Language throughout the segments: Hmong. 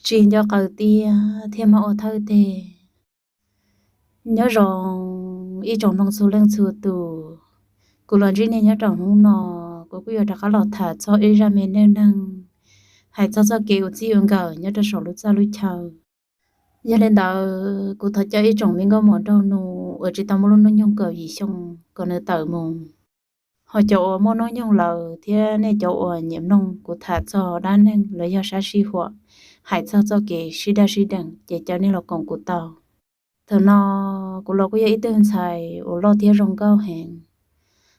Tsis nco qab tias thiaj mam ua thawj teg. Nyob zoo ib tsoom mloog txhua leej txhua tus, kuv los ntsib nej nyob rau hnub no, kuv kuj yuav rov qab los tham txog ib zaj me neej neeg hais txog txoj kev ua txij ua nkawm nyob rau saum lub txaj lub chaw. Yog li ntawd kuv thov coj ib tsoom me nkauj muam nraug nus uas tsis tau muaj lub hnub nyoog kaum yim xyoo kom nws tawm mus. Ho cov uas muaj hnub nyoog lawm thiab nej cov uas nyiam mloog kuv tham txog dab neeg los yog sab sij huam hais txog txoj kev sib daj sib deev ces cov nej los koom kuv tau. Thaum no kuv los kuj yog ib tug ntxhais uas loj thiab zoo nkauj heev,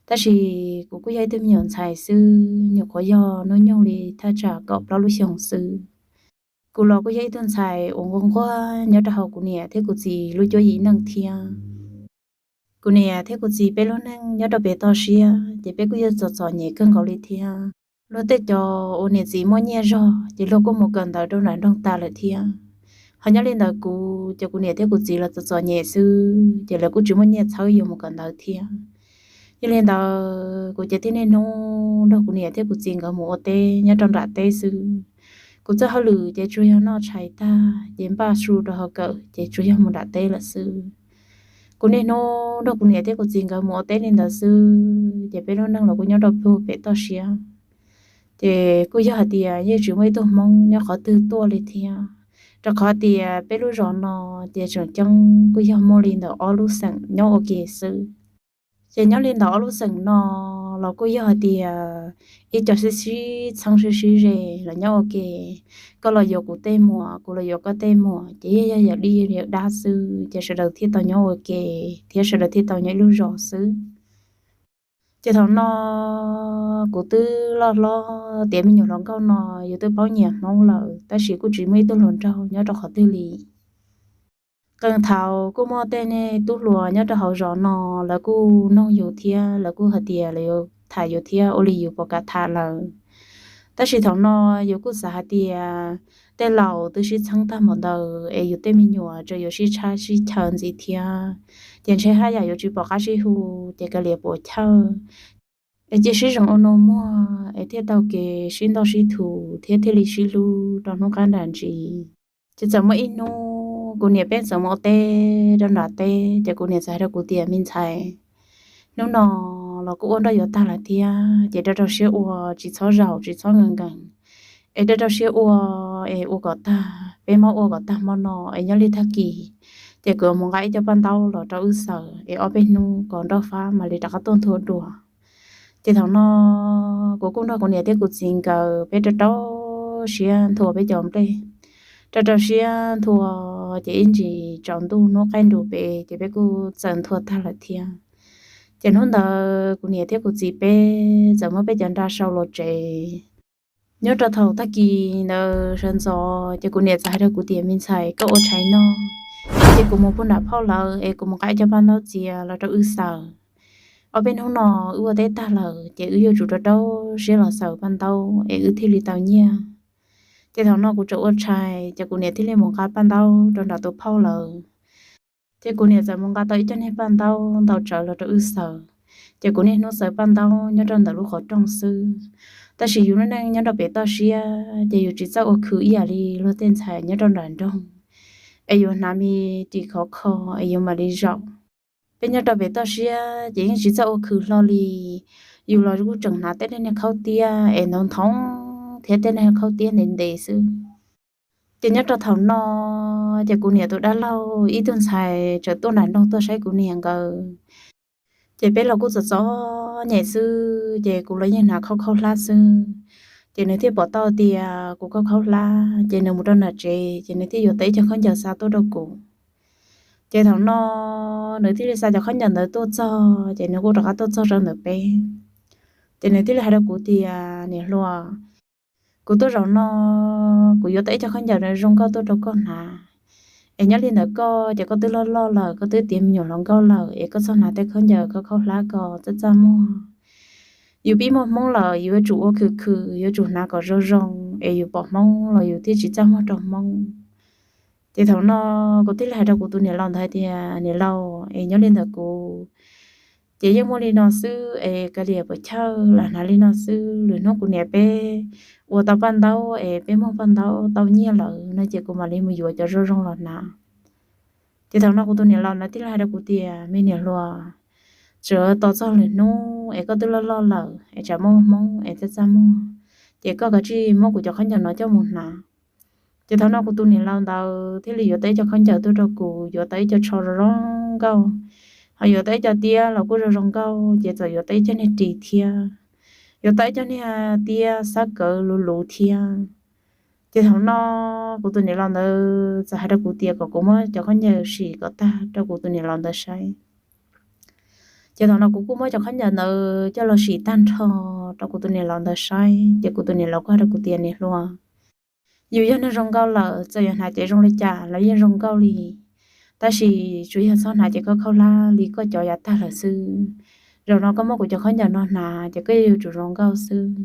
tab sis kuv kuj yog ib tug me nyuam ntxhais xwb, nyuam qhuav yog hnub nyoog li thaj tsam kaum plaub lub xyoos xwb. Kuv los kuj yog ib tug ntxhais uas nquag nquag nyob rau hauv kuv niam thiab kuv txiv lub cuab yim neej thiab. Kuv niam thiab kuv txiv peb lub neej nyob rau pem toj siab ces peb kuj yog txom txom nyem kawg nkaus li thiab. Luag tej cov uas niam txiv muaj nyiaj zog ces luag kuj mus kawm ntawv rau nram nroog tas lawm thiab. Ho nyob li ntawd kuv ces kuv niam thiab kuv txiv los txom txom nyem xwb ces lawv kuj tsis muaj nyiaj txhawb yuav mus kawm ntawv thiab. Yog li ntawd kuv ces thiaj niaj hnub nrog kuv niam thiab kuv txiv nkawd mus ua teb nyob rau nram teb xwb. Kuv txoj hauj lwm ces tsuas yog noj tshais tag ces npaj su rau hauv kawm ces tsuas yog mus nram teb lawm xwb. Kuv niaj hnub nrog kuv niam thiab kuv txiv nkawd mus ua teb li ntawd xwb ces peb lub neej los kuj nyob rau puag pem toj siab. Ces kuj yog hais tias yeej tsis muaj ib tug Hmoob nyob qhov twg tuaj li thiab, rau qhov tias peb lub zos no ces tseem ceeb kuj yog muaj li ntawm ob lub xeem nyob ua ke xwb. Ces nyob li ntawm ob lub xeem no los kuj yog hais tias ib co sib sib txheeb sib sib ze los nyob ua ke. Koj los yuav kuv tej muam, kuv los yuav koj tej muam, ces yeej yog yawm dib yawm dab xwb ces sawv daws thiaj tau nyob ua ke thiab sawv daws thiaj tau nyob ib lub zos xwb. Ces thaum no kuv twb loj hlob tiav me nyuam hluas nkauj no, yus twb paub nyiam Hmoob lawm tab sis kuj tsis muaj ib tug hluas nraug nyob rau qhov twg li. Qee thaum kuj muaj tej tub hluas nyob rau hauv zos no, lawv kuj noog yus thiab lawv kuj hais tias lawv yuav tham yus thiab ua li yus puas kam tham lawv. Tab sis thaum no yus kuj xav hais tias tej laus twb sib txheeb tag npaum ntawd es yus tej me nyuam tseem yuav sib tshab sib chaw ntxiv thiab, ces ntshe haj yam yuav tsis pom qab sib hu, ces kav liam puas chawj es cia sib zoo ua nus muag es thiaj tau kev sib ntaj sib thum thiab thiaj li sib hlub rau hnub qab nram ntsis. Ces txawm muaj ib hnub kuv niam peb txawm mus ua teb rau nram teb, ces kuv niam txawm hais rau kuv tias, me ntxhais, hnub no los kuj ua nroj yuav tag lawm thiab, ces rau rau siab ua, tsis txhob zaum tsis txhob nkees nkees, es rau rau siab ua, es ua kom tag, peb mam ua kom tag hmo no es nyob li tag kis ces kuv mus nqa ib co paj ntaub los rau wb xaws es ob peb hnub kom nroj fab mam li rov qab tuaj nthua dua. Ces thaum no kuv kuj nrog kuv niam thiab kuv txiv nkawd peb rau rau siab nthua peb cov nplej. Rau rau siab nthua, ces ib ntsis tsaus ntuj hnub qaij nrus pem ces peb kuj txawm nthua tag lawm thiab. Ces hnub ntawd kuv niam thiab kuv txiv peb txawm muab peb cov nra sau los tsev. Nyob rau thaum tag kis ntawd sawv ntxov ces kuv niam txawm hais rau kuv tias, me ntxhais, koj ua tshais noj, ces kuv mus puag nram phauj lawv es kuv mus nqa ib co paj ntaub txias los rau wb xaws. Ob peb hnub no wb ua teb tag lawm ces wb yuav tsum rau rau siab los xaws paj ntaub es wb thiaj li tau nyiaj. Ces thaum no kuv tseem ua tshais ces kuv niam thiaj li mus nqa paj ntaub rau nram tus phauj lawv. Ces kuv niam txawm mus nqa tau ib co niag paj ntaub ntau tsawv los rau wb xaws. Ces kuv niaj hnub xaws paj ntaub nyob rau ntawm lub qhov rooj xwb. Tab sis yus lub neej nyob rau pem toj siab ces yus tsis txawj ua khwv ib yam li luag tej ntxhais nyob rau nram nroog, es yuav hnav me ris khov kho es yuav mam li zaum. Peb nyob rau pem toj siab ces yeej tsis txawj ua khwv hlo li. Yus los kuj tseem hnav tej niag khaub tiab es ntau nthoov thiab tej niag khaub tiab ntev ntev xwb. Ces nyob rau thaum no ces kuv niam tus dab laug ib tug ntxhais tseem tuaj nram nroog tuaj saib kuv niam nkawd. Ces peb los kuj txom txom nyem xwb ces kuv los yeej hnav khaub khaub hlab xwb. Ces nws thiaj pom tau tias kuv khaub khaub hlab ces nws mus rau nram tsev ces nws thiaj yuav tau ib co khaub ncaws xa tuaj rau kuv. Ces thaum no nws thiaj li xa cov khaub ncaws ntawd tuaj txog ces nws kuj rov qab tuaj txog rau ntawm peb. Ces nws thiaj li hais rau kuv tias, niam hluas, kuv tuaj zaum no kuv yuav tau ib co khaub ncaws zoo nkauj tuaj rau koj hnav. Es nyob li ntawm koj ces koj twb loj loj lawm, koj twb tiav me nyuam hluas nkauj lawm es koj txhob hnav tej khaub ncaws khaub khaub hlab ko txaj txaj muag. Yus pib muaj hmoob lawm yus yuav tsum ua khwv khwv, yuav tsum hnav kom zoo zoo es yus pom hmoob los yus thiaj tsis txaj muag rau hmoob. Ces thaum no kuv thiaj li hais rau kuv tus niam laus ntawd hais tias, niam laus, es nyob li ntawm kuv Ces yeej muaj li no xwb es kav liam puas chawj los hnav li no xwb, lwm hnub kuv niam peb ua tau paj ntaub es peb muag paj ntaub tau nyiaj lawm no ces kuv mam li mus yuav cov zoo zoo los hnav. Ces thaum no kuv tus niam laus ntawd thiaj li hais rau kuv tias, me niam hluas, tseem tos txog lwm hnub es koj twb loj loj lawm es tsam muaj hmoob es txaj txaj muag, ces koj kav tsij muab kuv cov khaub ncaws no coj mus hnav. Ces thaum no kuv tus niam laus ntawd thiaj li yuav tau ib co khaub ncaws tuaj rau kuv, yuav tau ib co tsho zoo zoo nkauj, ho yuav tau ib co tiab los kuj zoo zoo nkauj, ces txawm yuav tau ib co niag ris thiab, yuav tau ib co niag tiab xab kawv luv luv thiab. Ces thaum no kuv tus niam laus ntawd txawm hais rau kuv tias kom kuv muab cov khaub ncaws sim kom tag rau kuv tus niam laus ntawd saib. Ces thaum no kuv kuj muab cov khaub ncaws ntawd coj los sim tag nrho rau kuv tus niam laus ntawd saib, ces kuv tus niam laus kuj hais rau kuv tias, niam hluas, yus yog neeg zoo nkauj lawm, txawm yuav hnav ces zoo li cas los yeej zoo nkauj li, tab sis tsuas yog txhob hnav ces koj khaub hlab li koj cov yav tag lawm xwb. Zaum no koj muab kuv cov khaub ncaws no hnav ces koj yuav tsum zoo nkauj xwb.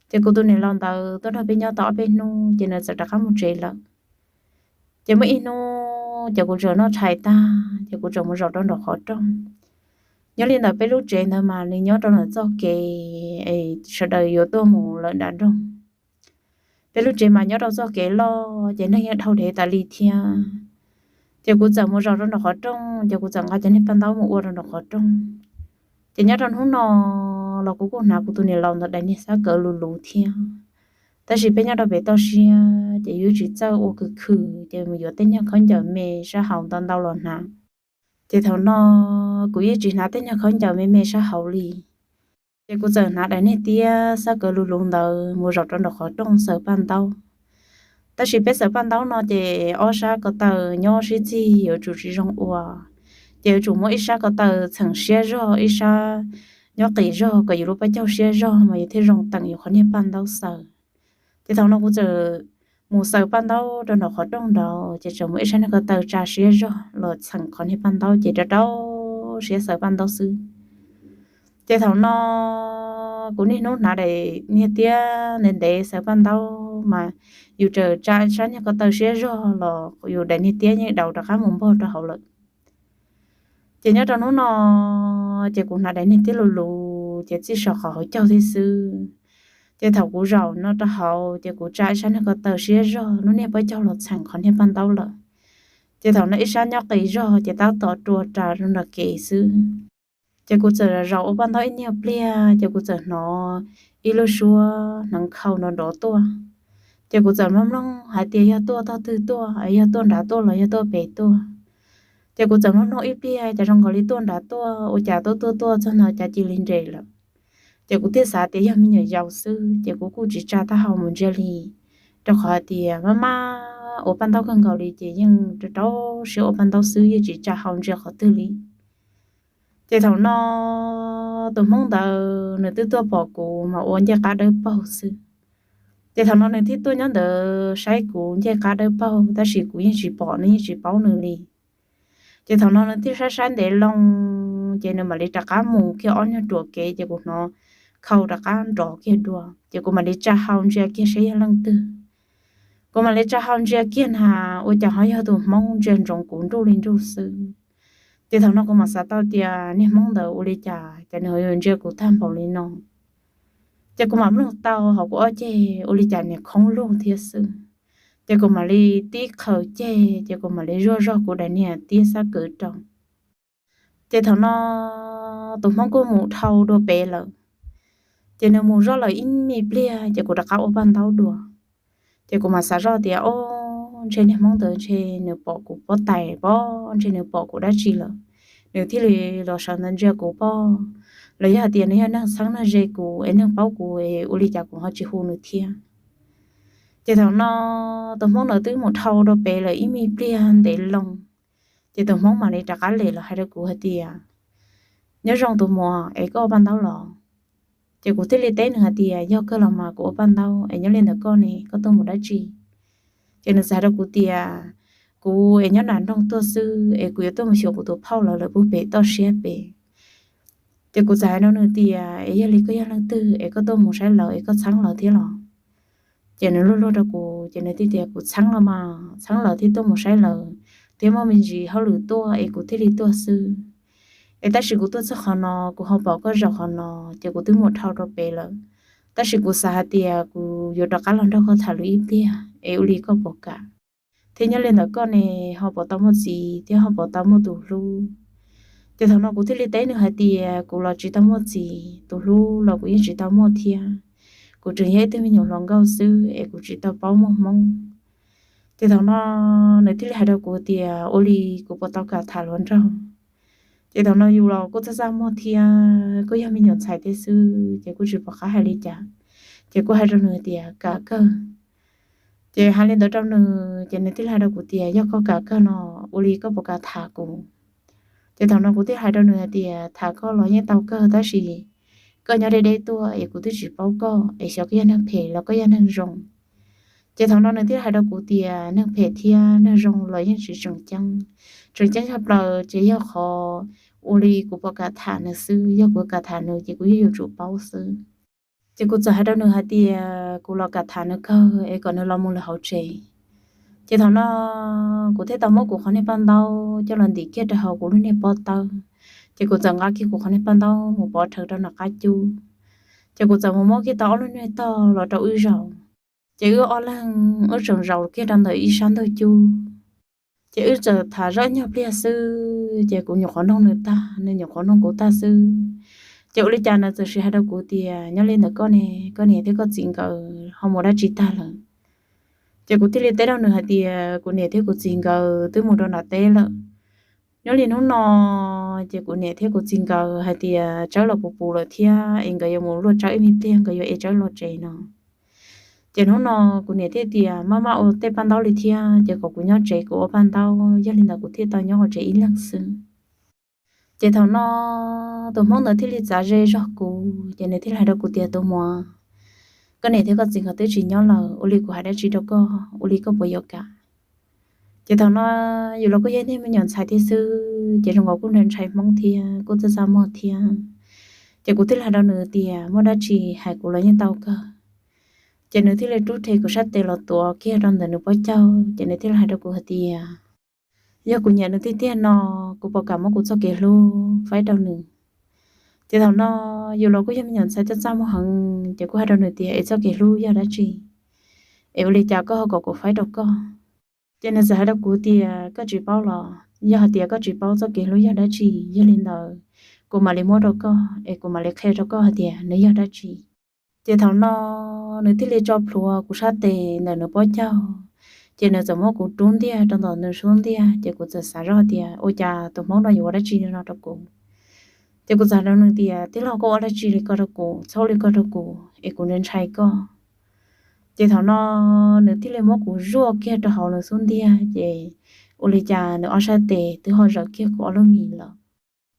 Ces kuv tus niam laus ntawd tuaj nrog peb nyob tau ob peb hnub ces nws txawm rov qab mus tsev lawm. Ces muaj ib hnub ces kuv tseem noj tshais tag ces kuv tseem mus zaum rau nraum qhov rooj. Nyob li ntawd peb lub tsev ntawd mas nws nyob rau ntawm txoj kev es sawv daws yuav tuaj mus lawm nram nroog. Peb lub tsev mas nyob rau txoj kev loj ces neeg yeej dhau dhev tas li thiab. Ces kuv txawm mus zaum rau nraum qhov rooj ces kuv txawm nqa cov niag paj ntaub mus ua rau nraum qhov rooj. Ces nyob rau hnub no los kuv kuj hnav kuv tus niam laus ntawd daim niag xab kawv luv luv thiab. Tab sis peb nyob rau pem toj siab ces yus tsis txawj ua khwv khwm ces mus yuav tej nyuag khaub ncaws me sab hauv ntau ntau los hnav. Ces thaum no kuv yeej tsis hnav tej nyuag khaub ncaws me me sab hauv li. Ces kuv txawm hnav daim niag tiab xab kawv luv luv ntawd mus zaum rau nraum qhov rooj xaws paj ntaub. Tab sis peb xaws paj ntaub no ces ob sab ko taw nyob sib txig yuav tsum tsis zoo ua. Ces yuav tsum muab ib sab ko taw txheem siab zog, ib sab nyob qis zog kom yus lub paj caug siab zog mas yus thiaj zoo teem yus qhov niag paj ntaub xaws. Ces thaum no kuv txawm mus xaws paj ntaub rau nraum qhov rooj nraud ces tseem muab ib sab niag ko taw tsa siab zog los txheem qhov niag paj ntaub ces rau rau siab xaws paj ntaub xwb. Ces thaum no kuv niaj hnub hnav daim niag tiab ntev ntev xaws paj ntaub mas yus tseem tsa sab niag ko taw siab zog los yus daim niag tiab yeej daus rov qab mus npog rau hauv lawm. Ces nyob rau hnub no ces kuv hnav daim niag tiab luv luv ces txij saum qhov hauv caug thiab xwb. Ces thaum kuv zaum no rau hauv ces kuv tsa ib sab niag ko taw siab zog lub niag paj caug los txheem qhov niag paj ntaub lawm. Ces thaum no ib sab nyob qis zog ces tab tom rua ras rau nram kev xwb. Ces kuv txawm zaum ua paj ntaub ib nyuag pliag ces kuv txawm hnov ib lub suab hneev khau nrov nrov tuaj. Ces kuv txawm mloog mloog hais tias yog tuaj tog twg tuaj, yog tuaj nrad tuaj los yog tuaj pem tuaj. Ces kuv txawm mloog mloog ib pliag ces zoo nkaus li tuaj nrad tuaj, ua cas tuaj tuaj tuaj txog no cas cia li nres lawm. Ces kuv thiaj xav tias yog me nyuam yaus xwb ces kuv kuj tsis tsa taub hau mus ntsia li, rau qhov hais tias maj maj ua paj ntaub kawg nkaus li ces yeej rau rau siab ua paj ntaub xwb yeej tsis tsa hau ntsia qhov twg li. Ces thaum no tus hmoob ntawd nws twb tuaj pom kuv mas ua ncej qab dawb paug xwb. Ces thaum no nws thiaj tuaj nyob ntawd saib kuv ncej qab dawb paug tab sis kuv yeej tsis pom nws yeej tsis paub nws li. Ces thaum no nws thiaj saib saib ntev loo, ces nws mam li rov qab mus kiag ob nyuag ruam kev ces kuv hnov khau rov qab nrov kiag dua ces kuv mam li tsa hau ntsia kiag saib yog leej twg. Kuv mam li tsa hau ntsia kiag na, ua cas ho yog tus hmoob ntsia ntsoov kuv nruj li nruj xwb. Ces thaum no kuv mam xav tau tias niag hmoob ntawd ua li cas ces nws ho yuav ntsia kuv tag npaum li no. Ces kuv mam mloog tau hauv kuv ob ceg ua li cas niag khoob lug thiab xwb. Ces kuv mam li tib qhaws ceg ces kuv mam li zuaj zog kuv daim niag tiab xab kwv rau. Ces thaum no tus hmoob kuj mus dhau dua pem lawm. Ces nws mus zoj lawm ib me pliag ces kuv rov qab ua paj ntaub dua. Ces kuv mam xav zoj tias, o, ntshe niag hmoob ntawd ntshe nws pom kuv pob tais pob, ntshe nws pom kuv dab tsi lawm, nws thiaj li los sawv ntawd ntsia kuv pob. Los yog hais tias nws yog neeg txheeb neeg ze kuv es neeg paub kuv es ua li cas kuv ho tsis hu nws thiab. Ces thaum no tus hmoob ntawd twb mus dhau dua pem lawm ib me pliag ntev loo. Ces tus hmoob mam li rov qab lem los hais rau kuv hais tias, nyob zoo tus muam, es koj ua paj ntaub los? Ces kuv thiaj li teb nws hais tias, yog kawg los mas kuv ua paj ntaub, es nyob li ntawd koj ne, koj tuaj mus dab tsi? Ces nws txawm hais rau kuv tias, kuv es nyob nram nroog tuaj xwb es kuv yuav tuaj mus xyuas kuv tus phauj lawv lawv pub pem toj siab pem. Ces kuv txawm hais rau nws tias, es yog li koj yog leej twg es koj tuaj mus saib lawv es koj txheeb lawv thiab los? Ces nws luag luag rau kuv ces nws thiaj tias, kuv txheeb los mas, txheeb lawv thiaj tuaj mus saib lawv, thiab muaj me ntsis hauj lwm tuaj es kuv thiaj li tuaj xwb. Es tab sis kuv tuaj txog qhov no, kuv ho pom koj zaum qhov no, ces kuv twb mus dhau rau pem lawm. Tab sis kuv xav hais tias kuv yuav rov qab los nrog koj tham lus ib pliag, es ua li koj puas kam? Thiab nyob li ntawm koj ne, ho puas tau muaj txiv thiab ho puas tau muaj tus hlub? Ces thaum no kuv thiaj li teb nws hais tias kuv los tsis tau muaj txiv, tus hlub los kuv yeej tsis tau muaj thiab. Kuv tseem yog ib tug me nyuam hluas nkauj xwb es kuv tsis tau paub muaj hmoob. Ces thaum no nws thiaj li hais rau kuv tias ua li kuv puas tau kam tham hluas nraug. Ces thaum no yus los kuj txaj txaj muag thiab kuj yog me nyuam ntxhais thiab xwb, ces kuj tsis pom qab hais li cas. Ces kuj hais rau nws tias kam kawg. Ces hais li ntawd rau nws, ces nws thiaj li hais rau kuv tias yog koj kam kawg no, ua li koj puas kam tham kuv? Ces thaum no kuv thiaj hais rau nws hais tias tham koj los yeej tau kawg, tab sis koj nyob deb deb tuaj es kuv twb tsis paub koj, es xyov koj yog neeg phem los koj yog neeg zoo. Ces thaum no nws thiaj hais rau kuv tias neeg phem thiab neeg zoo los yeej tsis tseem ceeb. Tseem ceeb tshaj plaws ces yog qhov ua li kuv puas kam tham nws xwb, yog kuv kam tham nws ces kuv yeej yuav tsum paub xwb. Ces kuv txawm hais rau nws hais tias kuv los kam tham nws kawg es kom nws los mus lawm hauv tsev. Ces thaum no kuv thiaj tau muab kuv qhov niag paj ntaub coj los ntim kiag rau hauv kuv lub niag pob tawb. Ces kuv txawm nqa kiag kuv qhov niag paj ntaub mus pov rhawv rau nram qab cub. Ces kuv txawm mus muab kiag tau ob lub niag tog los rau wb zaum. Ces wb ob leeg wb tseem zaum kiag rau ntawm ib sab ntug cub. Ces wb txawm tham zoj nyuag pliag xwb, ces kuv nyuam qhuav nug nws tag, nws nyuam qhuav nug kuv tag xwb. Ces ua li cas nws txawm sis hais rau kuv tias nyob li ntawm koj ne, koj niam thiab koj txiv nkawd ho mus dab tsi tag lawm? Ces kuv thiaj li teb rau nws hais tias kuv niam thiab kuv txiv nkawd twb mus rau nram teb lawm. Nyob li hnub no, ces kuv niam thiab kuv txiv nkawd hais tias tsawb los puv puv lawm thiab es nkawd yuav mus luaj tsawb ib me pliag nkawd yuav ev tsawb los tsev no. Ces hnub no kuv niam thiaj tias maj maj ua tej paj ntaub li thiab, ces kom kuv nyob tsev kuv ua paj ntaub, yog li ntawd kuv thiaj tau nyob hauv tsev ib leeg xwb. Ces thaum no tus hmoob ntawd thiaj li txav ze zog kuv, ces nws thiaj li hais rau kuv tias tus muam, koj niam thiab koj txiv nkawd twb tsis nyob lawm, ua li kuv hais dab tsi rau koj, ua li koj puas yuav kam? Ces thaum no yus los kuj yog niag me nyuam ntxhais thiab xwb, ces zoo nkaus kuj ntshai ntshai hmoob thiab kuj txaj txaj muag thiab. Ces kuv thiaj li hais rau nws tias muaj dab tsi hais kuv los yeej tau kawg. Ces nws thiaj li rub rhe kuv sab tes los tuav kiag rau ntawm nws pob caug, ces nws thiaj li hais rau kuv hais tias yog kuv nyiam nws tiag tiag no, kuv puas kam muab kuv txoj kev hlub faib rau nws? Ces thaum no yus los kuj yog me nyuam ntxhais txaj txaj muag heev, ces kuj hais rau nws tias es txoj kev hlub yog dab tsi? Es ua li cas koj ho kom kuv faib rau koj? Ces nws txawm hais rau kuv tias koj tsis paub los? Yog hais tias koj tsis paub txoj kev hlub yog dab tsi, yog li ntawd kuv mam li muab rau koj es kuv mam li qhia rau koj hais tias nws yog dab tsi. Ces thaum no nws thiaj li tso plhuav kuv sab tes ntawm nws pob caug, ces nws txawm muab kuv rub ntiag rau ntawm nws xub ntiag, ces kuv txawm xav zoj tias ua cas tus hmoob no yuav ua dab tsi li no rau kuv. Ces kuv txawm hais rau nws tias tij laug, koj ua dab tsi li ko rau kuv, txhob ua li ko rau kuv es kuv ntshai ntshai koj. Ces thaum no nws thiaj li muab kuv zuaj kiag rau hauv nws xub ntiag, ces ua li cas nws ob sab tes twb ho zawm kiag kuv ob lub mis lawm.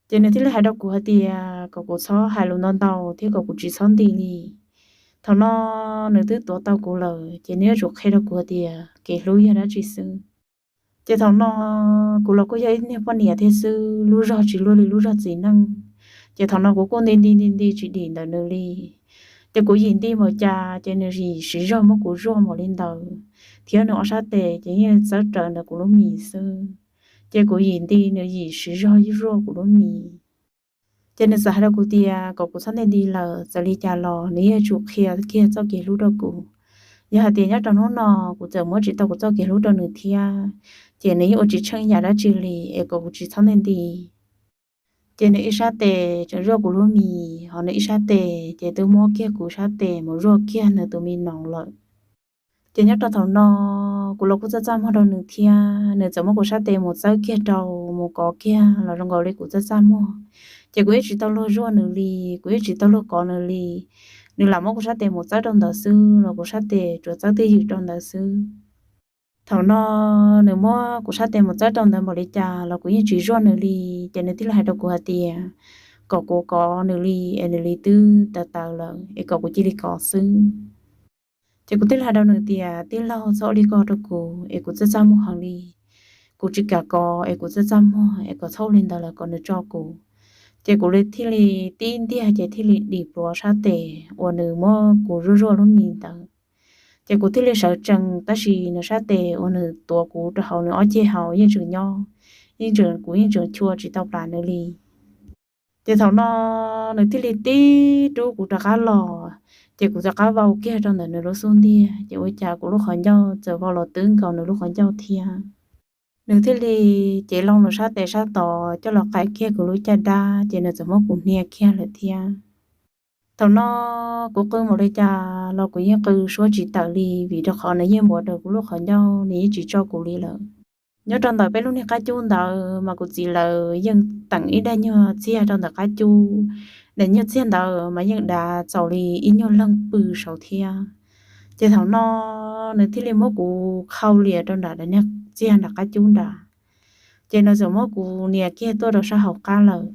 Ces nws thiaj li hais rau kuv hais tias kom kuv txhob hais lus ntau ntau thiab kom kuv tsis txhob nti li. Thaum no nws twb tuav tau kuv lawm, ces nws yuav tsum qhia rau kuv hais tias kev hlub yog dab tsi xwb. Ces thaum no kuv los kuj yog ib niag poj niam thiab xwb, lub zog tsis luaj li lub zog txiv neej. Ces thaum no kuv kuj nti nti nti nti tsis dim ntawm nws li. Ces kuv yim nti npaum cas ces nws yim siv zog muab kuv zuaj npaum li ntawd, thiab nws ob sab tes ces yeej txawb raws ntawm kuv lub mis xwb. Ces kuv yim nti nws yim siv zog zuaj kuv lub mis. Ces nws txawm hais rau kuv tias kom kuv txhob nti nti lawm, txawm li cas los nws yuav tsum qhia kiag txoj kev hlub rau kuv. Yog hais tias nyob rau hnub no kuv txawm muab tsis tau kuv txoj kev hlub rau nws thiab, ces nws yeej ua tsis tsheej yam dab tsi li, es kom kuv tsis txhob nti nti. Ces nws ib sab tes tseem zuaj kuv lub mis, ho nws ib sab tes ces twb muab kiag kuv sab tes mus zuaj kiag nws tus me noov lawm. Ces nyob rau thaum no kuv los kuj txaj txaj muag rau nws thiab, nws txawm muab kuv sab tes mus txawb kiag rau, mus kov kiag los zoo nkaus li kuv txaj txaj muag. Ces kuv yeej tsis tau luag zuaj nws li, kuv yeej tsis tau luag kov nws li. Nws lam muab kuv sab tes mus txawb rau ntawd xwb los kuv sab tes tsuas txawb twj ywm rau ntawd xwb. Thaum no nws muab kuv sab tes mus txawb rau ntawd npaum li cas los kuv yeej tsis zuaj nws li. Ces nws thiaj li hais rau kuv hais tias kom kuv kov nws li, es nws li twb tawv tawv lawm, es kom kuv cia li kov xwb. Ces kuv thiaj li hais rau nws tias tij laug, txhob ua li ko rau kuv, es kuv txaj txaj muag heev li. Kuv tsis kam kov, es kuv txaj txaj muag, es kom txhob ua li ntawd lawm kom nws tso kuv. Ces kuv li thiaj li tib ntiag ces thiaj li dim pluav sab tes uas nws muab kuv zuaj zuaj lub mis ntawd. Ces kuv thiaj li sawv tsees, tab sis nws sab tes uas nws tuav kuv rau hauv nws ob ceg hauv yeej tseem nyob, yeej tseem, kuv yeej tseem chua tsis tau plam nws li. Ces thaum no nws thiaj li tib rub kuv rov qab los, ces kuv rov qab vau kiag rau ntawm nws lub xub ntiag, ces ua cas kuv lub qhov ncauj txawm vau los twb nkaus nws lub qhov ncauj thiab. Nws thiaj li cev loo nws sab tes sab tod coj los qais kiag kuv lub caj dab, ces nws txawm muab kuv hnia kiag lawm thiab. Thaum no kuv qw npaum li cas los kuv yeej qw suab tsis tawm li, vim rau qhov nws yeej npuav rau kuv lub qhov ncauj, nws yeej tsis tso kuv li lawm. Nyob rau ntawm peb lub niag qab cub ntawd mas kuv txiv lawv yeej teem ib daim nyuag txiag rau ntawm qab cub. Daim nyuag txiag ntawd mas yeej dav txaus li ib nyuag leeg pw saud thiab. Ces thaum no nws thiaj li muab kuv khau lias rau nram daim nyuag txiag nram qab cub nrad, ces nws txawm muab kuv nias kiag tuaj rau sab hauv qab lawm.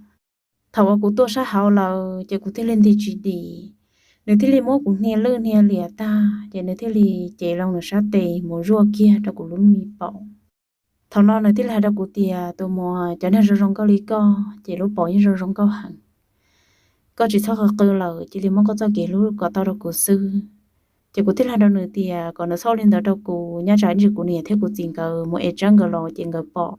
Thaum uas kuv tuaj sab hauv lawm ces kuv thiaj li nti tsis dim, nws thiaj li muab kuv hnia lwj hnia lias tag, ces nws thiaj li cev loo nws sab tes mus zuaj kiag rau kuv lub me paum. Thaum no nws thiaj li hais rau kuv tias, tus muam, cov neeg zoo zoo nkauj li koj ces lub paum yeej zoo zoo nkauj heev. Koj tsis txhob qw qw lawm, cia li muab koj txoj kev hlub kom tau rau kuv xwb. Ces kuv thiaj li hais rau nws tias kom nws txhob ua li ntawd rau kuv, nyob tsam ib ntsis kuv niam thiab kuv txiv nkawd mus ev tsawb nkawd los ces nkawd pom.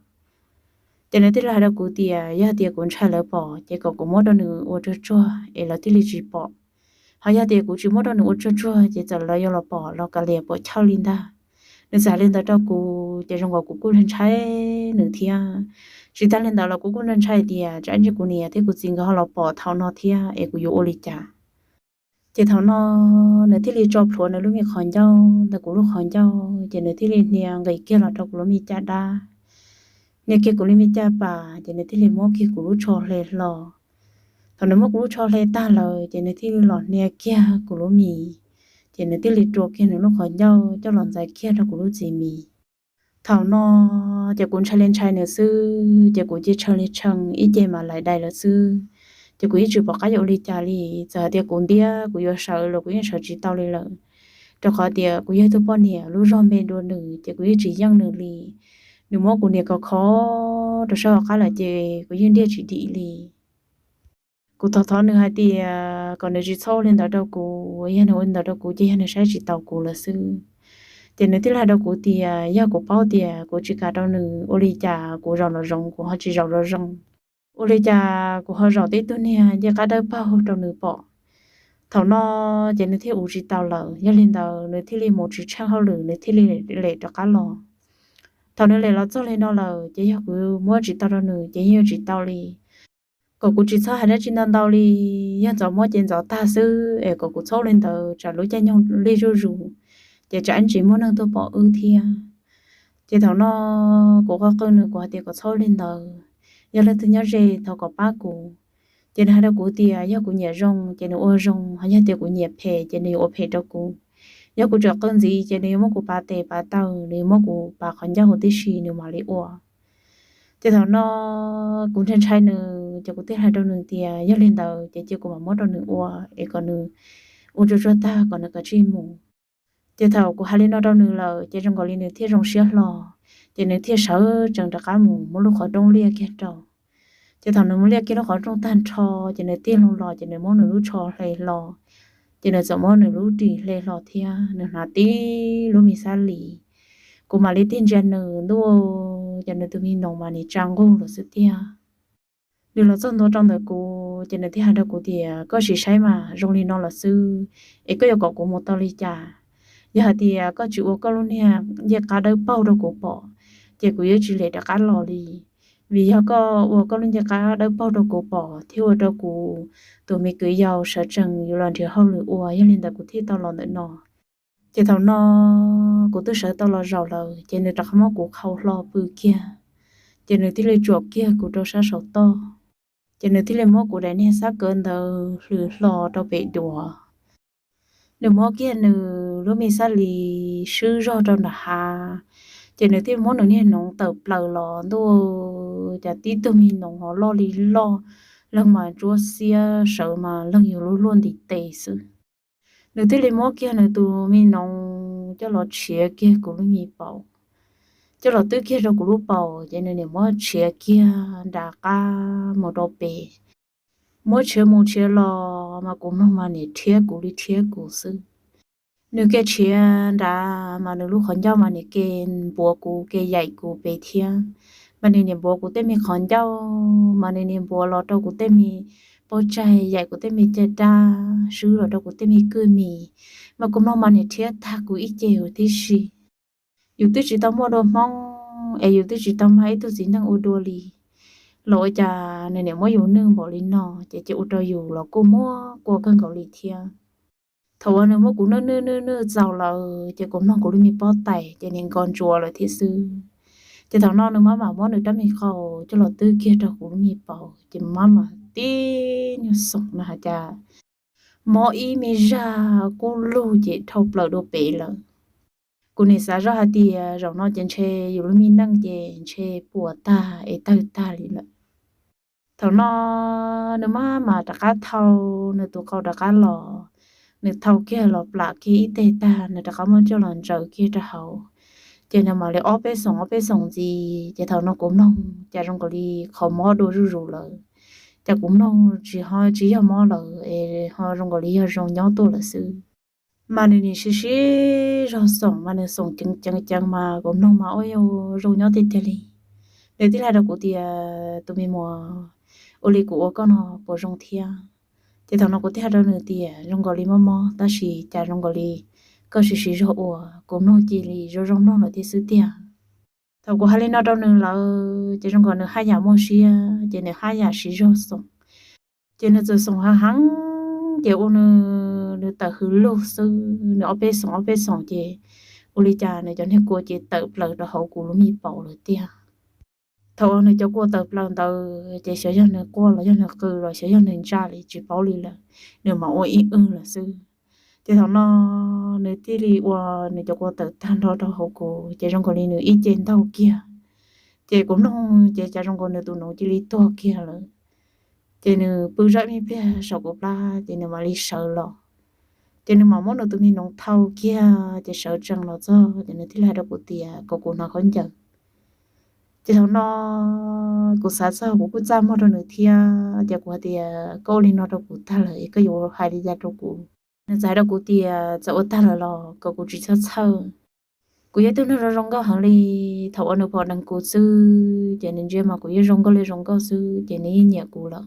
Ces nws thiaj li hais rau kuv tias yog tias kuv ntshai lawv pom ces kom kuv muab rau nws ua tsuag tsuag es lawv thiaj li tsis pom. Ho yog tias kuv tsis muab rau nws ua tsuag tsuag ces txawm lawv yuav los pom los kav liam puas chawj li ntag. Nws txawm hais li ntawd rau kuv ces zoo nkaus kuv kuj ntshai nws thiab. Tsis tas li ntawd los kuv kuj ntshai tias tsam ib ntsis kuv niam thiab kuv txiv nkawd ho los pom thaum no thiab es kuv yuav ua li cas. Ces thaum no nws thiaj li tso plhuav nws lub me qhov ncauj ntawm kuv lub qhov ncauj, ces nws thiaj li hnia nqis kiag los rau kuv lub me caj dab, hnia kiag kuv lub me caj pas, ces nws thiaj li muab kiag kuv lub tsho hle hlo. Thaum nws muab kuv lub tsho hle tag lawm ces nws thiaj li los hnia kiag kuv lub mis, ces nws thiaj li rua kiag nws lub qhov ncauj coj los ntxais kiag rau kuv lub txiv mis. Thaum no ces kuv ntshai li ntshai nws xwb, ces kuv cia tshee li tshee ib ce mas lais dais lawm xwb. Ces kuv yeej tsis pom qab yuav ua li cas li, txawm hais tias kuv ntiab kuv yuav sawv los kuv yeej sawv tsis tau li lawm, rau qhov tias kuv yog ib tug poj niam lub zog npe dua nws ces kuv yeej tsis yeej nws li. Nws muab kuv nias kos kho rau sab hauv qab lawm ces kuv yeej ntiab tsis dim li. Kuv thov thov nws hais tias kom nws tsis txhob ua li ntawd rau kuv, yog nws ua li ntawd rau kuv ces yog nws saib tsis taus kuv lawm xwb. Ces nws thiaj li hais rau kuv tias yog kuv paub tias kuv tsis kam rau nws ua li cas kuv zaum los zoov kuv ho tsis zaum los zoo, ua li cas kuv ho zaum tib tug niag ncej qab dawb paug rau nws pom. Thaum no ces nws thiaj ua tsis tau lawm, yog li ntawd nws thiaj li mus tsis tsheej hauj lwm, nws thiaj li lem rov qab los. Thaum nws lem los txog li no lawm ces yog kuv muab tsis tau rau nws ces yeej yuav tsis tau li. Kom kuv tsis txhob hais dab tsi ntau ntau li, yog ntxov muab ces ntxov tag xwb es kom kuv txhob ua li ntawd tsam lub caij nyoog lig zuj zus, ces tsam ib ntsis muaj neeg tuaj pom wb thiab. Ces thaum no kuv qw qw nws, kuv hais tias kom txhob ua li ntawd, yog leej twg nyob ze thov kom pab kuv. Ces nws hais rau kuv tias yog kuv nyiam zoo ces nws ua zoo, ho yog tias kuv nyiam phem ces nws yuav ua phem rau kuv. Yog kuv tseem qw ntxiv ces nws yuav muab kuv pav tes pav taw, nws yuav muab kuv pav qhov ncauj huv tib si nws mam li ua. Ces thaum no kuv ntshai ntshai nws ces kuv thiaj hais rau nws tias yog li ntawd ces cia kuv mam muab rau nws ua es kom nws ua tsuag tsuag tag kom nws kav tsij mus. Ces thaum kuv hais li no rau nws lawm ces zoo nkaus li nws thiaj zoo siab hlo, ces nws thiaj sawv tsees rov qab mus muab lub qhov rooj liaj kiag rau. Ces thaum nws mus liaj kiag lub qhov rooj tag nrho, ces nws tig loo los ces nws muab nws lub tsho hle hlo, ces nws txawm muab nws lub ris hle hlo thiab nws hnav tib lub me xab lis. Kuv mam li tig ntsia nws ntuj, ces nws tus me noog mas nim tsa nqug lawm xwb tiag. Nws los txog ntua rau ntawm kuv ces nws thiaj hais rau kuv tias koj sim saib mas zoo li no lawm xwb, es koj yuav kom kuv mus tau li cas? Yog hais tias koj tsis ua koj lub niag ncej qab dawb paug rau kuv pom, ces kuv yuav tsis lem rov qab los li. Vim yog koj ua koj lub ncej qab dawb paug rau kuv pom thiab ua rau kuv tus me kwv yau sawv tsees yuav los nrhiav hauj lwm ua, yog li ntawd kuv thiaj tau los ntawm no. Ces thaum no kuv twb sawv tau los zaum lawm ces nws rov qab muab kuv khau hlo pw kiag, ces nws thiaj li tsuam kiag kuv rau sab saum toj. Ces nws thiaj li muab kuv daim niag xab kaw ntawd hlwv hlo rau pem duav. Nws muab kiag nws lub me xab lis swb zog rau nram hav, ces nws thiaj muab nws niag noov tawm plaws los ntuj, cas tib tug me noov ho loj li loj, leeg mas ntsuab xiab, sawv mas leeg yug lub luaj ntiv tes xwb. Nws thiaj li muab kiag nws tus me noov coj los tshiav kiag kuv lub me paum, coj los twb kiag rau kuv lub paum, ces nws nim muab tshiav kiag nram qab mus rau pem. Muab tshiav mus tshiav los mas kuv mloog mas nim rhiab kuv li rhiab kuv xwb. Nws ke tshiav nrad mas nws lub qhov ncauj mas nim ke npuav kuv ke yaim kuv pem thiab. Mas nws niaj npuav kuv tej me qhov ncauj, mas nws niaj npuav los rau kuv tej me pob tsaig, yaim kuv tej me caj dab, swb los rau kuv tej me kwj mis, mas kuv mloog mas nws rhiab tag kuv ib ce huv tib si. Yus twb tsis tau muaj dua Hmoob es yus twb tsis tau mag ib tug txiv neej ua dua li, los ua cas nws niaj muab yus nwj npaum li no, ces cia ua rau yus los kuj muab kua kawg nkaus li thiab. Thaum uas nws muab kuv nwj nwj nwj nwj txaus lawm ces kuv mloog kuv lub me pob tais ces nws nko ntsuav lawm thiab xwb. Ces thaum no nws maj mam muab nws rab me qau coj los twb kiag rau kuv lub me paum, ces maj mam tib nyuag xoom no hais tias mob ib me zaj kub lug ces dhau plaws dua pem lawm. Kuv nim xav zoj hais tias zaum no ces ntshe yus lub me neej ces ntshe puas tag es tawg tag li lawm. Thaum no nws maj mam rov qab thau nws tus qau rov qab los, nws thau kiag los plam kiag ib teg tag nws rov qab muab coj los ntsaws kiag rau hauv, ces nws mam li ob peb xoom ob peb xoom ntxiv, ces thaum no kuv mloog cas zoo nkaus li qhov mob dua zuj zus lawm, cas kuv mloog tsis ho tsis yog mob lawm es ho zoo nkaus li yog zoo nyob tuaj lawm xwb. Mas nws nim sib sib zog xoom mas nws xoom ceev ceev ceev mas kuv mloog mas ua yog zoo nyob tiag tiag li. Nws thiaj li hais rau kuv tias tus me muam, ua li kuv ua koj no puas zoo thiab? Ces thaum no kuv thiaj hais rau nws tias zoo nkaus li mob mob tab sis cas zoo nkaus li koj sib sib zog ua, kuv mloog cia li zoo zoo mloog lawm thiab xwb tiag. Thaum kuv hais li no rau nws lawm ces zoo nkaus nws haj yam muaj siab ces nws haj yam sib zog xoom. Ces nws txawm xoom heev heev, ces ua nws, nws tawm hws lug xwb, nws ob peb xoom ob peb xoom ces ua li cas nws cov niag kua ces tawm plaws rau hauv kuv lub me paum lawm tiag. Thaum uas nws cov kua tawm plaws ntawd ces xyov yog nws quaj los yog nws qw los xyov yog nws ntsa li tsis paub li lawm, nws mam ua ib w lawm xwb. Ces thaum no nws thiaj li ua nws cov kua tawm tag nrho rau hauv kuv ces zoo nkaus li nws ib ce ntaug kiag. Ces kuv mloog ces cas zoo nkaus nws tus noov cia li tuag kiag lawm. Ces nws pw zoj ib me pliag saum kuv plab ces nws mam li sawv los. Ces nws mam muab nws tus me noov thau kiag ces sawv tsees los txog ces nws thiaj li hais rau kuv tias kom kuv hnav khaub ncaws. Ces thaum no kuv xav txog kuv kuj txaj muag rau nws thiab ces kuv hais tias koj ua li no rau kuv tag lawm es koj yuav hais li cas rau kuv? Nws txawm hais rau kuv tias txawm ua tag lawm los kom kuv tsis txhob txhawj. Kuv yog ib tug neeg zoo zoo nkauj heev li, thaum uas nws pom dheev kuv xwb ces nws ntsia mas kuv yeej zoo nkauj li zoo nkauj xwb ces nws yeej nyiam kuv lawm.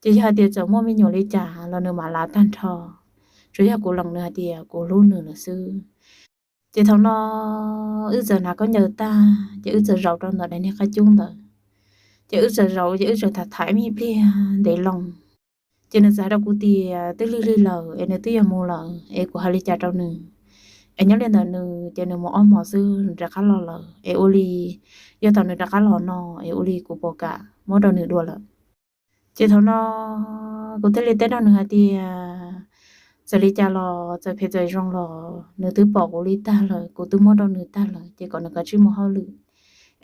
Ces yog hais tias txawm muaj me nyuam li cas los nws mam lav tag nrho, tsuas yog kuv lees nws hais tias kuv hlub nws lawm xwb. Ces thaum no wb txawm hnav khaub ncaws tag ces wb txawm zaum rau ntawm daim niag qab cub ntawd. Ces wb txawm zaum ces wb txawm tham tham ib me pliag ntev loo. Ces nws txawm hais rau kuv tias twb lig lig lawm es nws twb yuav mus lawm es kuv hais li cas rau nws, es nyob li ntawm nws ces nws mus ob hmos xwb nws rov qab los lawm es ua li yog thaum nws rov qab los no es ua li kuv puas kam muab rau nws dua lawm. Ces thaum no kuv thiaj li teb rau nws hais tias txawm li cas los txawm phem txawm zoo los nws twb pom kuv li tag lawm, kuv twb muab rau nws tag lawm ces kom nws kav tsij mus hauj lwm,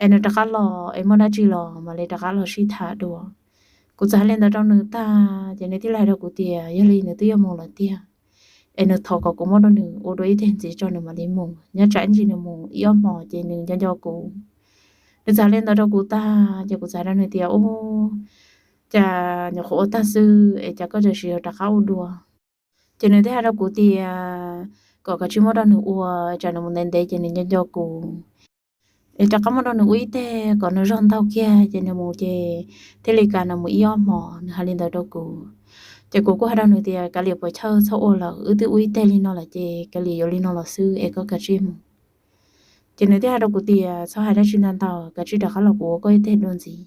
es nws rov qab los es muaj dab tsi los mam li rov qab los sib tham dua. Kuv txawm hais li ntawd rau nws tag ces nws thiaj li hais rau kuv tias yog li nws twb yuav mus lawm tiag, es nws thov kom kuv muab rau nws ua dua ib teg ntxiv tso nws mam li mus, nyob tsam ib ntsis nws mus ib ob hmos ces nws nco nco kuv. Nws txawm hais li ntawd rau kuv tag ces kuv txawm hais rau nws tias ub, cas nyuam qhuav ua tag xwb es cas koj txawm sim yuav rov qab ua dua? Ces nws thiaj hais rau kuv tias kom kav tsij muab rau nws ua, tsam nws mus ntev ntev ces nws nco nco kuv, es rov qab muab rau nws ua ib teg kom nws zog ntaug kiag ces nws mus ces thiaj li kam nws mus ib ob hmos, nws hais li ntawd rau kuv. Ces kuv kuj hais rau nws tias kav liam puas chawj txhob ua lawm, wb twb ua ib teg li no lawm ces kav liam yuav li no los xwb es koj kav tsij mus. Ces nws thiaj hais rau kuv tias txhob hais dab tsi ntau ntau, kav tsij rov qab los kuv ua koj ib teg dua ntxiv.